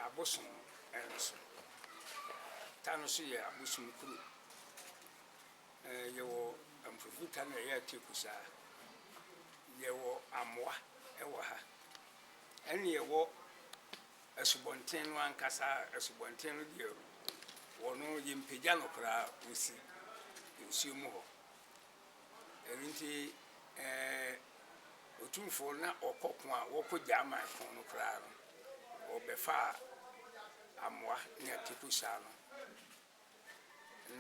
abosom no so. Ta no nso yɛ abosom kuro. Yɛwɔ Mfrafuru ta no a ɛyɛ Ateku saa. Yɛwɔ Amoa wɔ ha. Ɛne yɛwɔ asubɔnten no ankasa. Asubɔnten no deɛ wɔno yɛmpagya no koraa, wɔsi nsuo mu hɔ. Ɛno nti ɛɛ Otumfoɔ na ɔkɔ ko a wɔkɔ Gyaman ko no koraa no, wɔbɛfaa Amoa ne Ateku saa no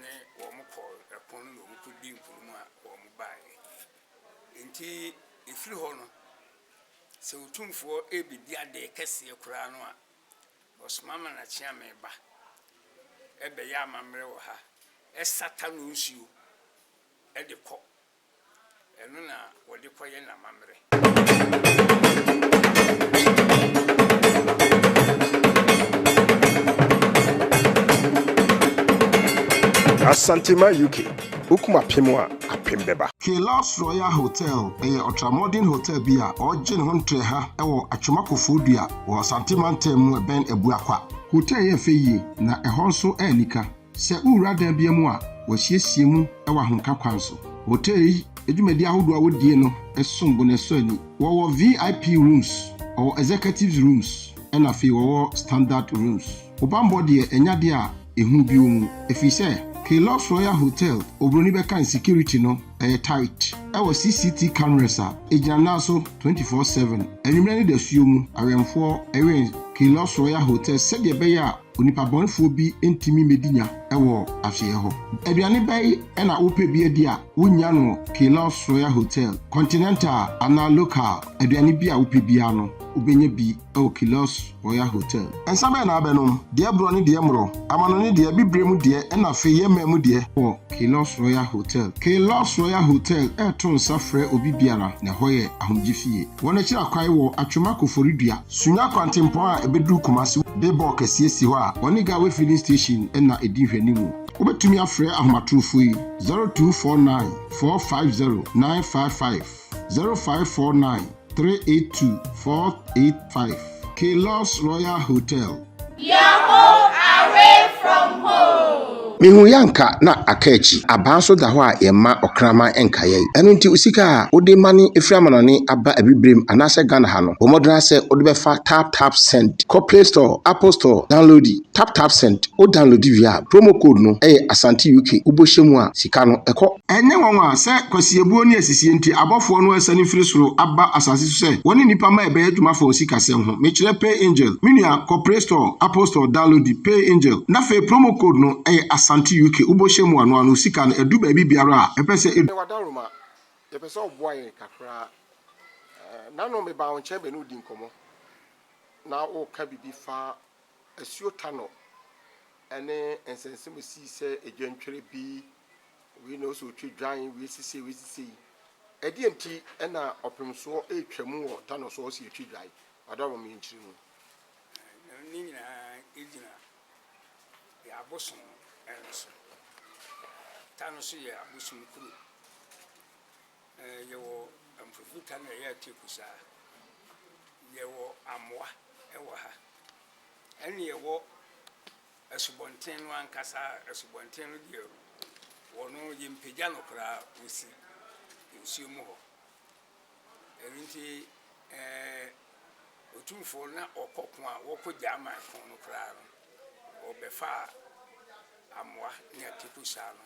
ne wɔn kɔɔ ɛko no na wɔn kɔdii nkunim a wɔn baeɛ. Nti ɛfiri hɔ no, sɛ Otumfoɔ rebɛdi adeɛ kɛseɛ koraa no a, ɔsoma ma n'akyeame ba ɛbɛyɛ amammerɛ wɔ ha, ɛsata no nsuo de kɔ. Ɛno na wɔde kɔyɛ n'amammerɛ. Asantema UK, Wokum apem a, apem bɛba. Kelos Royal Hotel yɛ ultra-modern hotel bi a ɔregye ne ho ntrɛha wɔ Atwoma Koforidua wɔ Asante Mantam mu ɛbɛn Abuakwa. Hotel yi yɛ fɛ yie na ɛhɔ nso yɛ anika. Sɛ wowura dan biara mu a, wɔasiesie mu wɔ ahomka kwan so. Hotel yi dwumadi ahodoɔ a wodie no som bo na ɛsɔ ani. Wɔwɔ VIP rooms, wɔwɔ executives rooms ɛna afei wɔwɔ standard rooms. Wo bammɔ deɛ ɛnyɛ adeɛ a ehu bi wɔ mu ɛfiri sɛ Kellogg's Royal Hotel, oburoni bɛka no security no ɛyɛ tight. Ɛwɔ CCT cameras a ɛgyina nan so 24/7. Anwummerɛ ne dasuo mu, awɛmfoɔ wɛn Kellogg's Royal Hotel sɛdeɛ ɛbɛyɛ a Onipa bɔnefoɔ bi ntumi mmɛdi nya wɔ ahyeɛ hɔ. Aduane bɛn na wopɛ bi adi a wonnya no wɔ Kellogg's Royal Hotel? Continental anaa local, aduane bi a wopɛ biara no, wobɛnya bi wɔ Kellogg's Royal Hotel. Nsa bɛn na abɛnom? Deɛ borɔ ne deɛ mmorɔ, amanɔne deɛ, abibire mu deɛ ɛna afei yɛn man mu deɛ wɔ Kellogg's Royal Hotel. Kellogg's Royal Hotel reto nsa frɛ obi biara na ɛhɔ yɛ ahomegye fie. Wɔn akyiri akwan wɔ Atwoma Koforidua. Sunya kwantempɔn a ɛbɛduru Kumasi billboard kɛseɛ si hɔ a wɔne Gawe Filling Station na ɛdi nhwɛanimu. Wobɛtumi afrɛ ahomatorofo yi, 0249 450 955, 0549 382 485. Kellogg's Royal Hotel. Your home away from home. Mehu yɛ anka na aka akyi. Abaa nso da hɔ a yɛmma ɔkraman nka yɛn. Ɛno nti wo sika a wode mane firi amanɔne aba Abibirem anaasɛ Ghana ha no, bɔ mmɔden ara sɛ wode bɛfa Tap Tap Send. Kɔ Play Store, Apple Store, downloadi Tap Tap Send. Wo downloadi wie a, promo code no yɛ Asante UK. Wobɔ hyɛ mu a, sika no ɛkɔ. Ɛnyɛ nwanwa sɛ kwasiebuo ne asisie nti abɔfoɔ no asiane firi soro aba asase so sɛ wɔne nnipa mma ɛbɛyɛ adwuma afa wɔn sikasɛm ho. Mekyerɛ Pay Angel. Me nua, kɔ Play Store, Apple Store downloadi Pay Angel na afei promo code no yɛ Asante UK. Wobɔ hyɛ mu a, noa no wo sika no adu baabi biara a ɛpɛ sɛ ɛdu. Wadaroma, yɛpɛ sɛ woboa yɛn kakra. Nano mebaa wo nkyɛn bɛne wo di nkɔmmɔ na woka biribi fa asuo Tanɔ ne nsɛnsɛm esii sɛ edwantwere bi, wei na ɔsɛ ɔtwa dwan, wei sisei, wei sisei. Ɛdeɛ nti na ɔpemsoɔ retwa mu wɔ Tanɔ so ɔsɛ yɛtwa dwan? Wadaroma ma yɛnkyerɛ mu. Ne nyinaa gyina yɛ abosom no so. Ta no nso yɛ abosom kuro. Yɛwɔ Mfrafuru ta no a ɛyɛ Ateku saa. Yɛwɔ Amoa wɔ ha. Ɛne yɛwɔ asubɔnten no ankasa. Asubɔnten no deɛ wɔno yɛmpagya no koraa, wɔsi nsuo mu hɔ. Ɛno nti ɛɛ Otumfoɔ na ɔkɔ ko a wɔkɔ Gyaman ko no koraa no, wɔbɛfaa Amoa ne Ateku saa no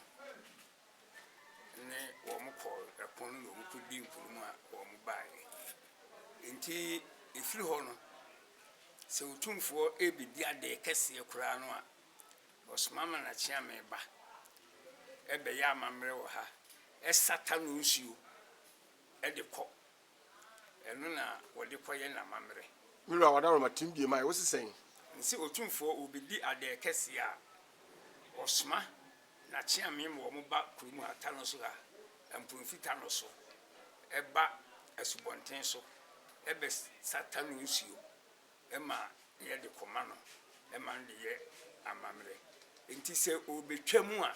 ne wɔn kɔɔ ɛko no na wɔn kɔdii nkunim a wɔn baeɛ. Nti ɛfiri hɔ no, sɛ Otumfoɔ rebɛdi adeɛ kɛseɛ koraa no a, ɔsoma ma n'akyeame ba ɛbɛyɛ amammerɛ wɔ ha, ɛsata no nsuo de kɔ. Ɛno na wɔde kɔyɛ n'amammerɛ. Me wura w'adaworoma tim bie ma wo se sɛn? Mese Otumfoɔ ɔrebɛdi adɛɛ kɛseɛ a, ɔsoma n'akyeame ma wɔn ba kurom ha, Tano so ha, Mpromfi Tano so, ba asubɔnten so bɛsa Tano nsuo ma yɛde kɔma no ma no de yɛ amammerɛ. Enti sɛ ɔrebɛtwa mu a,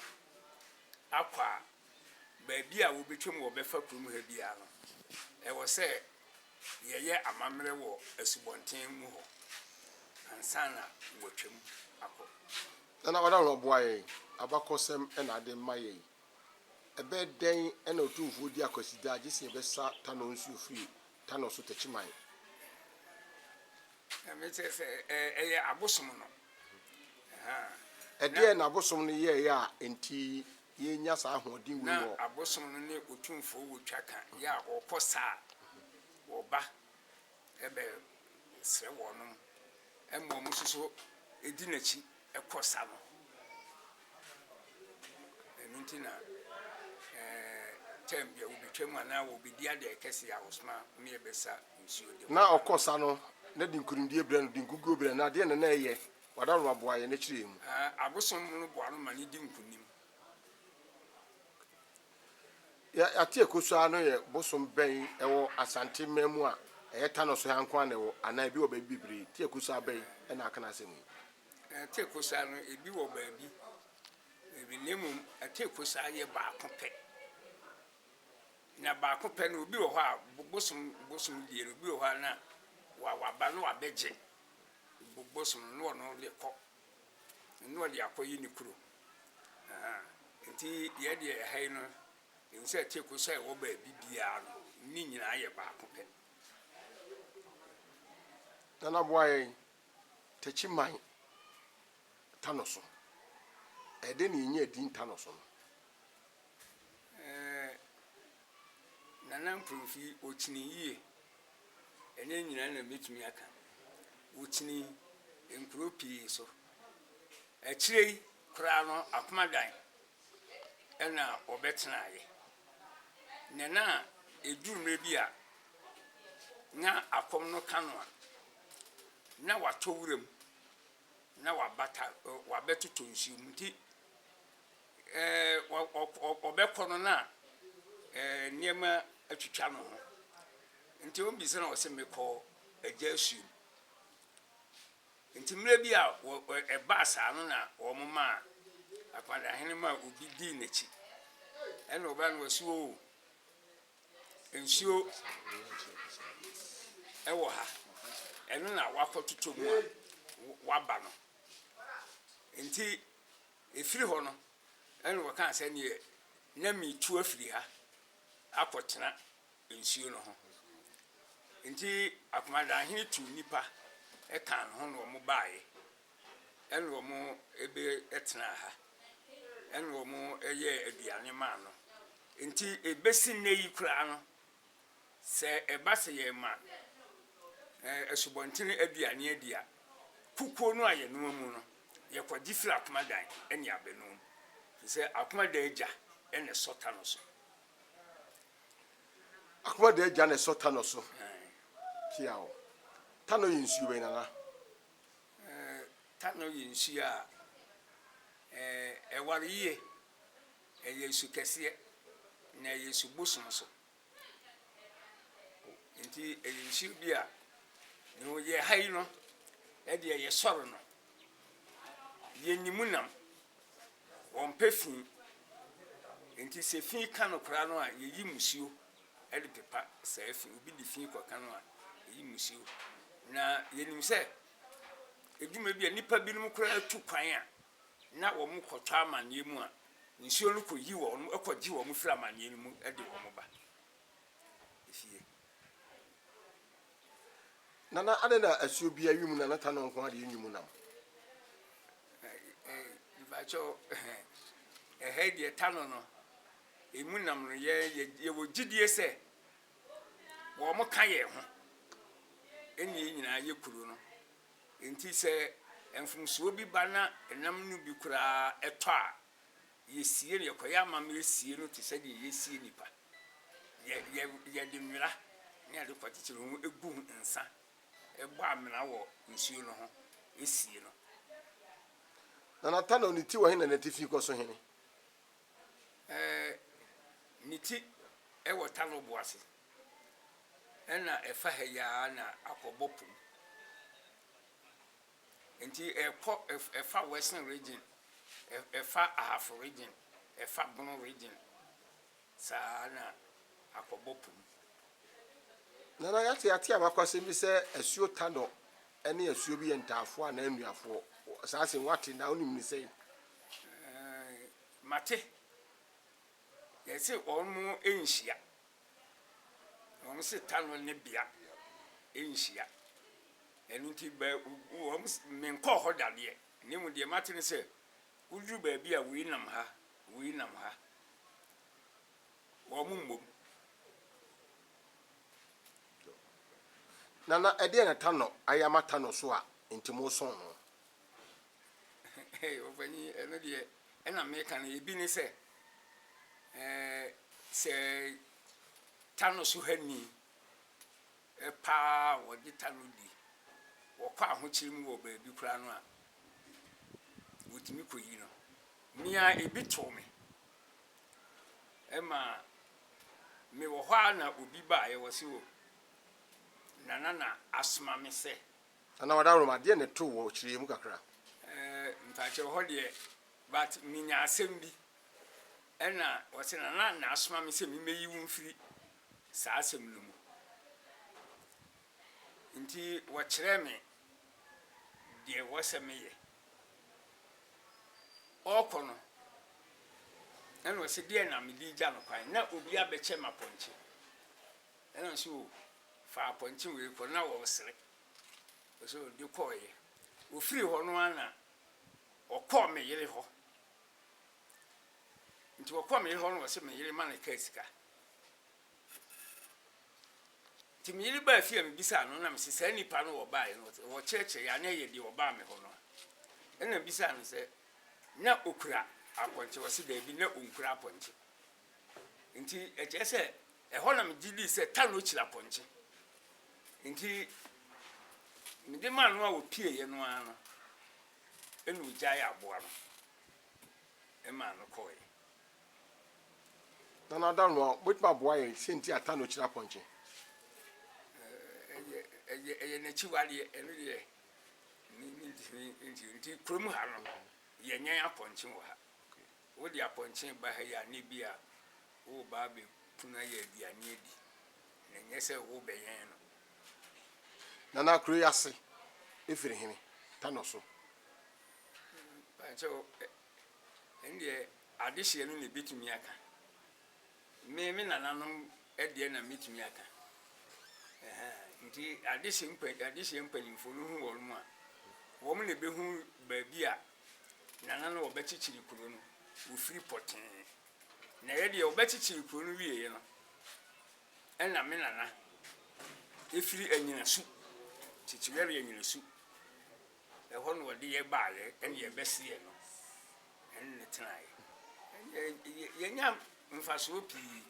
akɔ a, baabi a wɔbɛtwam wɔbɛfa kurom ha biara no, ɛwɔ sɛ yɛyɛ amammerɛ wɔ asubɔnten mu hɔ. ansa na wɔatwam akɔ. Nana Ɔdaworo boa yɛn, abakɔsɛm na ade ma yɛn. Ɛbɛyɛ dɛn na Otumfoɔ di Akwasida a gye sɛ yɛbɛsa Tanɔ nsuo firi Tanɔ so Takyiman? Mekyerɛ sɛ ɛyɛ abosom no. Ɛdeɛn na abosom no yɛeɛ a enti yɛrenya saa ahoɔden wei Na wɔ. abosom no ne Otumfoɔ wɔ twa ka yɛ a wɔkɔ sa a, wɔba bɛ srɛ wɔnom ma wɔn nso so di n'akyi kɔ sa no. Ɛno nti na term bi a wɔbɛtwam anaa wɔbɛdi adeɛ kɛseɛ a wɔsoma ma yɛbɛsa nsuo de. Na ɔkɔ sa no, na de nkunimdie brɛ no, de nkuguo brɛ no, na adeɛ na na ɛyɛ, W'adaworoma boa yɛn na kyerɛ yɛn mu. Abosom no boa no ma no di nkunim. Yɛate Akosua no yɛ bosom bɛn ɛwɔ Asante man mu a ɛyɛ Tano so ha nko ara na ɛwɔ anaa ebi wɔ baabi bebree? Te Akosua bɛn na aka n'asɛm yi? Te Akosua no ebi wɔ baabi bebree na mmom Te Akosua yɛ baako pɛ. Na baako pɛ no obi wɔ hɔ a bosom bosom die no obi wɔ hɔ a na waba na wabɛgye bosom no na ɔno de kɔ na ɔde akɔyi ne kuro. Nti yɛ deɛ ɛha yi no, yɛhu sɛ teku sɛ ɛwɔ baabi biara no, ne nyinaa yɛ baako pɛ. Nana boa yɛn, Takyi man Tano so. Ɛyɛ dɛn na yɛnyaa din Tano so no? Ɛɛ, Nana Mpromfi, ɔkyini yie. Ɛnyɛ nyinaa na mɛtumi aka. Ɔkyini nkuro pii so. Akyire yi koraa no, Akomadan na ɔbɛtenaeɛ. Na na ɛduru mmerɛ bi a, na akɔm no ka no a, na watɔ wuram na wabata wabɛtotɔ nsuo mu. Nti ɔbɛkɔ no na nneɛma atwitwa ne ho. Nti wɔbisa no a ɔse mekɔ agya asuom. Enti mmerɛ bi a ɛbaa saa no na wɔmaa Akwadahene maa obi dii n'akyi. Ɛna ɔbaa no wɔsi oo nsuo ɛwɔ ha. Ɛno na wakɔtotɔ mu a waba no. Nti ɛfiri hɔ no ɛna wɔkaa sɛ neɛ na metu afiri ha akɔtena nsuo no ho. Nti Akomadanhene tuu nnipa kaa ne ho na wɔn baeɛ, ɛna wɔn bɛtenaa ha, ɛna wɔn yɛɛ aduane maa no. Nti ɛbɛsi nnɛ yi koraa no, sɛ ɛba sɛ yɛma asubɔntene aduane adi a, kukuo no a yɛnoa mu no, yɛkɔgye firi Akomadan ne abɛnoa mu. Ɛfiri sɛ Akomadan agya na ɛsɔ ta no so. Akoma deɛ agya na ɛsɔ Tanɔ so. Pia o. Tanɔ yɛ nsuo bɛn nana? Tanɔ yɛ nsuo a ɛware yie. Ɛyɛ nsu kɛseɛ na ɛyɛ nsu bosom so. Nti ɛyɛ nsuo bi a ne ho yɛ ha yi no ɛdeɛ yɛsɔre no yɛnni mu nam. Wɔmpɛ fi. Enti sɛ fi ka no koraa no a, yɛyi musuo de pepa saa fi. Obi de fi kɔka no a, yɛyi musuo. Na yɛnim sɛ adwuma bi a nnipa binom koraa tu kwan a na wɔkɔtɔ amanneɛ mu a, nsuo no kɔyi wɔn, kɔgye wɔn firi amanneɛ no mu de wɔn ba efie. Nana, adɛn na asuo biara nwi mu na na Tanɔ nko ara deɛ ɛnwi mu nam? Mepakyɛw, ɛha yi deɛ Tano no, emu nam no, yɛ yɛwɔ gyidie sɛ wɔn ka yɛn ho, ɛne yɛn nyinaa yɛ kuro no. Nti sɛ mfomsoɔ bi ba na nam no bi koraa ɛtɔ a, yɛsie no, yɛkɔyɛ amammerɛ sie no te sɛ deɛ yɛsie nipa. Yɛ yɛ yɛde nwera ne ade kɔkyekyere ho gu nsa bɔ amena wɔ nsuo no ho sie no. Na Natanael ne ti wɔ he na n'atifi kɔ so hene? Ɛɛ, ne ti wɔ Tano bo ase, ɛna ɛfa ha yi ara na akɔbɔ po mu. Nti ɛkɔ ɛfa Western Region, ɛfa Ahafo Region, ɛfa Bono Region. Saa ara na akɔbɔ po mu. Nana yɛate yɛate abakɔsɛm bi sɛ asuo Tanɔ. ne asuo bi yɛ ntaafoɔ anaa nnuafoɔ. Saa asɛm yi woate na wonim no sɛn? Mate. Yɛse wɔn nhyia. Wɔn se Tano ne Bea nhyia. Ɛno nti bɛ wɔn menkɔɔ hɔ da deɛ, na mmom deɛ mate ne sɛ woduru baabi a wei nam ha, wei nam ha. Wɔn mmom. Nana, ɛdeɛn na Tano ayɛ ama Tano so a nti mosɔn no? Hey, ɔpanyin, ɛno deɛ ɛna meka no, ebi ne sɛ, ɛɛ, sɛ Tano so ha ni paa a wɔde Tano di, wɔkɔ ahokyere mu wɔ baabi koraa no a, wɔtumi kɔyi no. Me ara ebi too me. Ɛma mewɔ hɔ ara na obi baeɛ, wɔse o, Nana na asoma me sɛ. Nana Ɔdawuroma, deɛn na ɛtoo wɔ kyerɛ yɛn mu kakra? Eh, mpakyɛw hɔ deɛ, but menya asɛm bi, ɛna ɔse Nana na asoma me sɛ memmɛyi wo mfiri saa asɛm no mu. Nti wɔkyerɛɛ me deɛ ɛwɔ sɛ meyɛ. Ɔrekɔ no, ɛna ɔse deɛn na mede regya no kwan, na obi abɛkyɛ me apɔnkye. Ɛna ɔse o, fa apɔnkye wei kɔ, na ɔresere. Ɔse ɔde kɔeɛ. Ɔfiri hɔ no ara na ɔkɔɔ me yere hɔ. Nti ɔkɔɔ me yere hɔ no ɔse me yere ma no kaa sika. Nti me yere baa fie a mebisaa no na mese saa nipa no ɔbaeɛ no ɔkyerɛkyerɛ yɛ a na ɛyɛ deɛ ɔbaa me hɔ no a. Ɛna mebisaa no sɛ na ɔkura apɔnkye? Ɔse daabi na ɔnkura apɔnkye. Nti ɛkyerɛ sɛ ɛhɔ na megye dii sɛ Tano kyiri apɔnkye. Nti mede maa no a ɔpieeɛ no ara no ɛna ɔgyaee aboa no maa no kɔeɛ. Nana Adanwa, wobɛtumi aboa yɛn sɛ nti a Tano kyiri apɔnkye? Ɛyɛ ɛyɛ ɛyɛ n'akyiwadeɛ, ɛno deɛ mentumi nti. Nti kurom ha no yɛnyɛn apɔnkye wɔ ha. Wode apɔnkye reba ha yi a, na ebia woreba abɛpunu ayɛ aduane adi, na ɛnyɛ sɛ worebɛyɛn no. Nana kuro yi ase firi hene? Tano so. Mpakyɛw, ɛndeɛ adehyeɛ no na ɛbɛtumi aka. Me me nananom deɛ na mɛtumi aka. Ɛhɛn, nti adehyeɛ mpa adehyeɛ mpanimfoɔ no hu wɔn a, wɔn na ɛbɛhu baabi a Nana no wɔbɛkyekyere kuro no, wɔfiri pɔtee. Na ɛyɛ deɛ wɔbɛkyekyere kuro no wieeɛ no, ɛna me nana ɛfiri Anyinasu, Kyekyewɛre Anyinasu, ɛhɔ na wɔde yɛ baeɛ, ɛne yɛbɛseɛ no, ɛne ne tenaeɛ. Yɛnya mfasoɔ pii,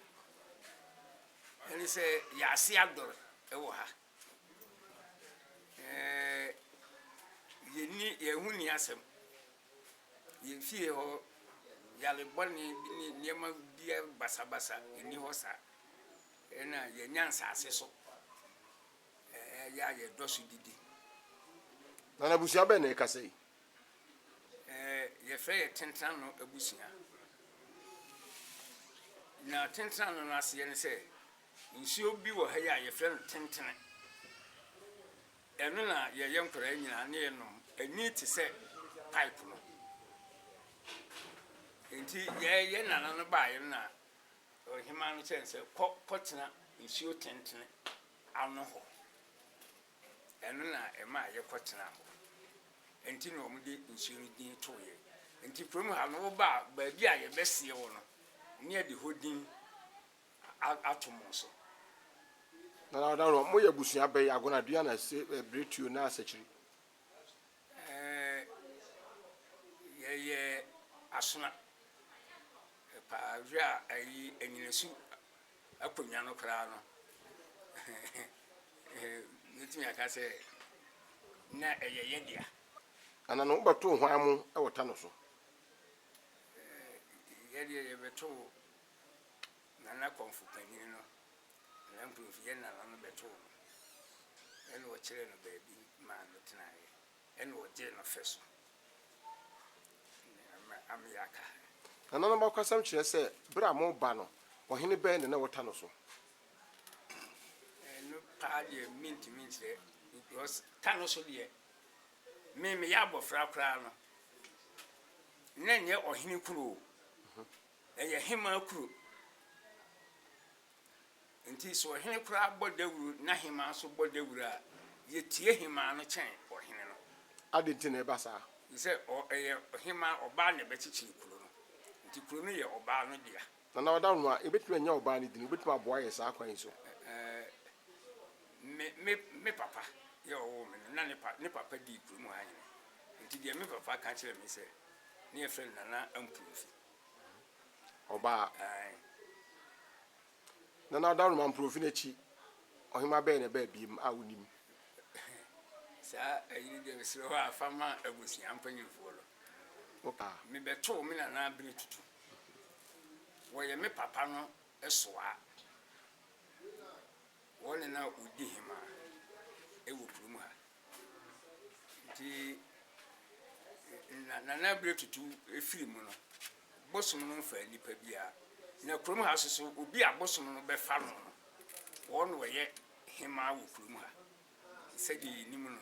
ɛne sɛ yɛase adɔre wɔ ha. Ɛɛ, yɛnni, yɛn ho nni asɛm. Yɛn fie hɔ, yare bɔne bi ne nneɛma biara basabasa nni hɔ saa. Ɛna yɛanya nsase so ɛyɛ a yɛdɔ so didi. Nana abusua bɛn na ɛkasa yi? Ɛɛ, yɛfrɛ yɛ Tentenano abusua. Na Tentenano no aseɛ ne sɛ Nsuo bi wɔ ha yi a yɛfrɛ no tentene. Ɛno na yɛyɛ nkwadaa nyinaa na yɛnom. Ani te sɛ pipe no. Nti yɛ yɛ nana no baeɛ no na ɔhemaa no kyerɛ no sɛ kɔ kɔtena nsuo tentene ano hɔ. Ɛno na ɛmaa yɛkɔtenaa hɔ. Ɛnti na wɔde nsuo no din too yɛn. Nti kurom ha no woba a baabi a yɛbɛseɛ wɔ no ne yɛde hɔ din ato mo so. Nana Ɔdaworo, mo yɛ abusua bɛn? Agonadua na se Biretuo na Asakyiri? Ɛɛ, yɛyɛ Asona. Paa hwɛ a ayi Anyinasu akonnwa no koraa no, mɛtumi aka sɛ na ɛyɛ yɛ dea. Nana no, wobɛtoo hwan mo wɔ Tano so? Yɛdeɛ yɛbɛtoo Nana Kɔmfo panin no, Nana Mpromfi, yɛn nana no bɛtoo no, ɛna ɔkyerɛɛ no baabi maa no tenaeɛ, ɛna ɔgyee no fɛ so na ama yɛaka ha. Nananom abakɔsɛm kyerɛ sɛ bere a moreba no, ɔhene bɛn na na ɛwɔ Tano so? Ɛno paa deɛ mentumi nkyerɛ. Because ta no so deɛ, me meyɛ abɔfra koraa no, na ɛnyɛ ɔhene kuro o, ɛyɛ hemaa kuro. Nti sɛ ɔhene koraa bɔ dawuro na hemaa nso bɔ dawuro a, yɛtie hemaa no kyɛn ɔhene no. Adɛn nti na ɛba saa? Sɛ ɛyɛ hemaa, ɔbaa na ɛbɛkyekyere kuro no. Nti kuro no yɛ ɔbaa no dea. Nana Ɔdawoma, yɛbɛtumi anya ɔbaa no din? Wobɛtumi aboa yɛn saa kwan yi so? Me, me, me papa yɛ ɔwoo me no, na ne pa, ne papa dii kurom ha hene. Nti deɛ me papa ka kyerɛɛ me sɛ, ne yɛfrɛ no Nana Ampromfi. Ɔbaa. Ae. Nana Ɔdawoma Ampromfi no akyi, ɔhemmaa bɛn na ɛbaa biem a wonim? Saa ayi no deɛ mesrɛ wo a, fa ma abusua mpanyimfoɔ no. Mebɛtoo me nana bere tutu. Wɔyɛ me papa no soa. Wɔn na na wɔdi hemaa wɔ kurom ha. Nti na nana bere tutu firi mu no, bosom no mfaa nnipa biara. Na kurom ha nso so, obi a bosom no bɛfa no no, wɔn na wɔyɛ hemaa wɔ kurom ha. Sɛdeɛ yɛnim no no.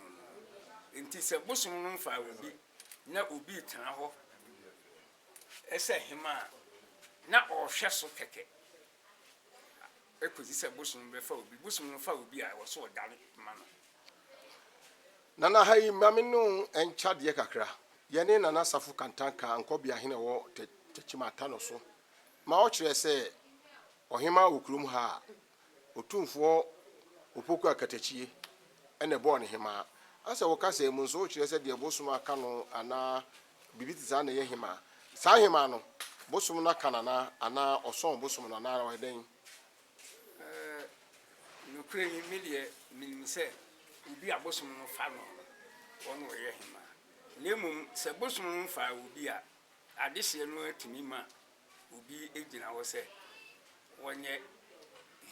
Nti sɛ bosom no mfaa obi na obi retena hɔ sɛ hemaa a, na ɔrehwɛ so kɛkɛ kɔsi sɛ bosom no bɛfa obi. Bosom no fa obi a, ɛwɔ sɛ ɔdane ma no. Nana ha yi ma me ne wo nkyɛ adeɛ kakra. Yɛne Nana Safo Kantanka Ankɔbea hene a ɔwɔ Tekyima Tano so ma ɔkyerɛɛ sɛ ɔhemaa wɔ kurom ha a Otumfoɔ Opoku Akatakyie na ɛbɔɔ no hemaa. Asɛ wo kasa yi mu nso wokyerɛ sɛ deɛ bosom aka no anaa biribi te saa na ɛyɛ hemaa. Saa hemaa no, bosom no aka no anaa? Anaa ɔsɔn bosom no anaa ɔyɛ dɛn? Ɛɛ, nokorɛ ni, me deɛ menim sɛ obi a bosom no fa no no, ɔno ɔyɛ hemaa. Na mmom sɛ bosom no mfaa obi a, adehyeɛ no ara tumi ma obi gyina hɔ sɛ ɔnyɛ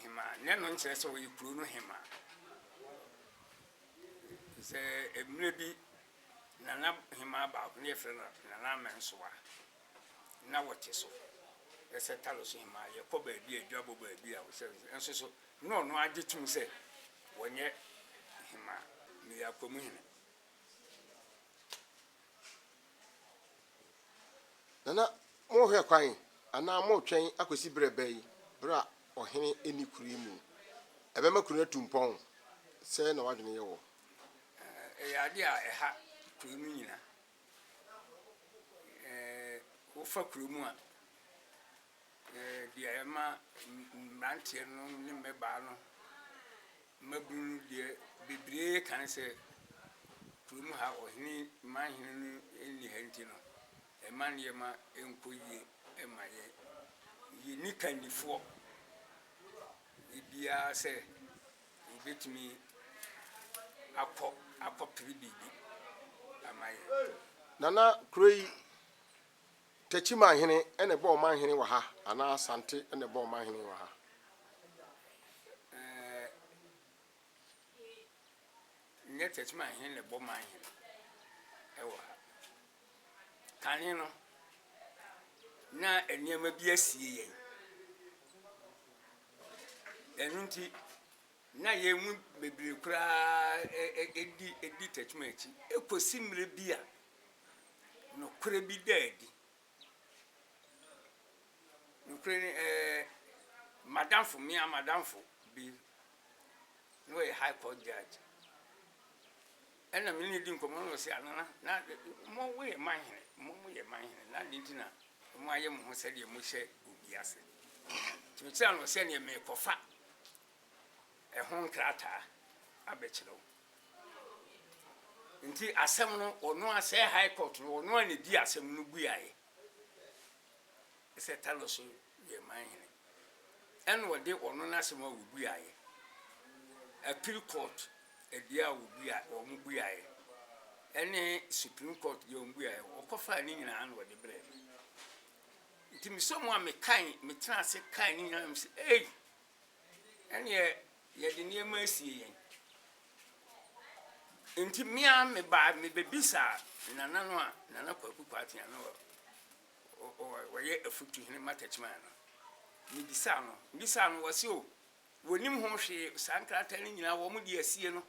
hemaa, na ɛno nkyerɛ sɛ ɔyɛ kuro no hemaa. Sɛ mmerɛ bi nana hemaa baako ne yɛfrɛ no Nana Amɛnsoa, na wɔte so sɛ Talo so hemaa, yɛkɔ baabi a dwabɔ baabi a sɛ nso so na ɔno agye tom sɛ wɔnyɛ hemaa, meyɛ Akwamu hene. Nana, morehwɛ kwan anaa moretwɛn akosi berɛ bɛn, berɛ a ɔhene nni kuro yi mu? Ɛbɛma kuro no atu mpɔn? Sɛn na w'adwene yɛ wɔ? Ɛyɛ adeɛ a ɛha kuro no nyina. Wofa kuro mu a, Deɛ ɛma mmeranteɛ no ne mmabaa no, mmabunu no deɛ bebree ka ne sɛ kurom ha ɔhene manhene no nni ha nti no, ɛma nneɛma nkɔ yie mma yɛn. Yɛnni kannifoɔ biara sɛ wɔbɛtumi akɔ akɔpere biribi ama yɛn. Nana, kuro yi Techiman hene na ɛbɔ ɔman hene wɔ ha anaa Asante na ɛbɔ ɔman hene wɔ ha? Ɛɛ, nyɛ Techiman hene na ɛbɔ man hene wɔ ha. Kane no, na nneɛma bi asie yɛn. Ɛno nti, na yɛn mu bebree koraa di di Techiman akyi kɔsi mmerɛ bi a nokorɛ bi da adi. Nokorɛ ni, ɛɛ, m'adamfo, me ara m'adamfo bi, na ɔyɛ High Court judge. Ɛna me ne no di nkɔmmɔ na ɔse, Anana, na mo moyɛ manhene, mo moyɛ manhene, na adɛn nti na moayɛ mo ho sɛdeɛ mohyɛ obi ase? Nti mekyerɛɛ no sɛdeɛ merekɔfa ɛho nkrataa abɛkyerɛ wo. Nti asɛm no ɔno a sɛ high court no ɔno a na di asɛm no buaeɛ sɛ Talo so yɛ man hene ɛna ɔde ɔno n'asɛm a wɔbuaeɛ appeal court ɛdeɛ a wɔbua wɔn buaeɛ ɛne supreme court deɛ wɔn buaeɛ ɔkɔfaa ne nyinaa na ɔde brɛɛ me nti mesɔ mu a mekae metena ase kae ne nyinaa mesɛ ei Ɛnneɛ yɛde nneɛma asie yɛn. Nti me ara mebaa mebɛbisaa Nana no a, Nana Kwaku Kwarteng a na ɔyɛ Afutuhene Matakyiman no. Mebisaa no, mebisaa no, ɔse o, wɔnim ho hwee, saa nkrataa no nyinaa wɔn de asie no.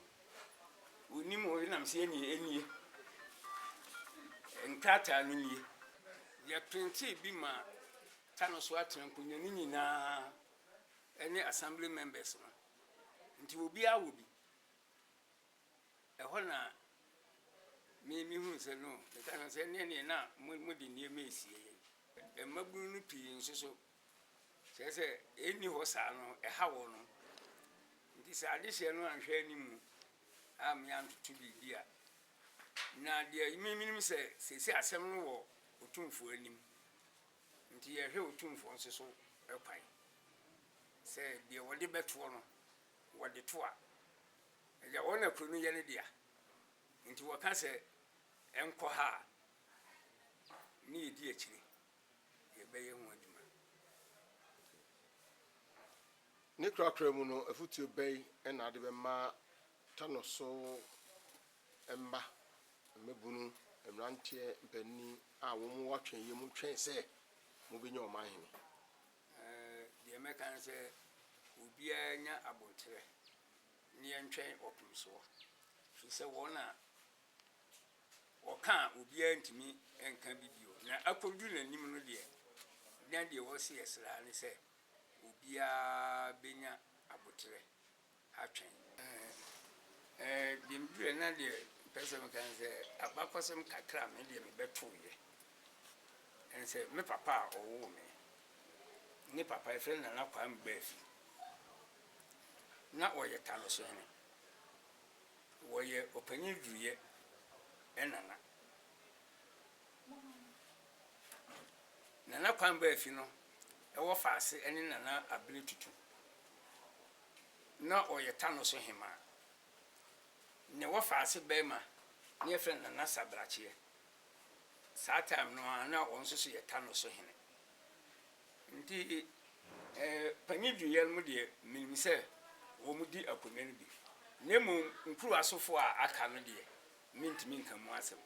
Ɔnim hɔ nam sɛ ɛnie, ɛnie. Nkrataa no nie. Yɛprintee bi maa Tano so atena nkonnwa no nyinaa ne assembly members no. Nti obiara wɔ bi. Ɛhɔ na me mehuu sɛ no, meka no sɛ ɛneɛ neɛ na mode nneɛma resie yɛn. Mmabunu no pii nso so, kyerɛ sɛ ɛnni hɔ saa no, ɛha wɔn. Nti sɛ adehyeɛ no anhwɛ anim a me antoto biribi a, na deɛ me menim sɛ seesei asɛm no wɔ Otumfoɔ anim. Nti yɛhwɛ Otumfoɔ nso so kwan sɛ deɛ wɔde bɛtoɔ no, wɔde to a, Agya, wɔn na kuro no yɛ ne dea, nti wɔka sɛ ɛnkɔ ha a, ne yɛdi akyire, yɛbɛyɛ ho adwuma. Ne korakora mu no, afotuo bɛn na wode bɛma Tano so mma, mmabunu, mmeranteɛ, mpanin a wɔwɔ atwɛnyɛ mu twɛn sɛ mobɛnya ɔmanhene? Deɛ mɛka ne sɛ, obiara nya aboterɛ ne yɛntwɛn ɔpem soɔ, firi sɛ wɔn na wɔka a obiara ntumi nka bi bio. Na akɔduru n'anim no deɛ, na deɛ ɛwɔ sɛ yɛsrɛ ara ne sɛ obiara bɛnya aboterɛ atwɛn. Ɛɛ, deɛ meduruiɛ na deɛ mpɛ sɛ meka ne sɛ abakɔsɛm kakra a me deɛ mebɛtoeɛ ɛne sɛ me papa a ɔwoo me, ne papa yɛfrɛ no Nana Kwame Baafi. Na ɔyɛ Tanosohene. Wɔyɛ ɔpanyin duruyɛ nana. Nana Kwame Baafi no wɔ Faase ne Nana Abere Tutu. Na ɔyɛ Tanoso hemaa. Ne wɔ Faase barima ne yɛfrɛ no Nana Sabrakyeɛ. Saa time no ara na ɔno nso so yɛ Tanoso hene. Nti Panyin Dunyɛ no deɛ menim sɛ wɔn di akonnwa no bi. Na mmom nkurow asofo a aka no deɛ mentumi nka mu asɛm.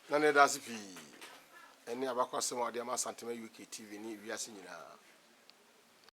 Nana yɛda ase pii ɛne abakwasɛm a wode ama Asantema UK TV ne wiase nyinaa.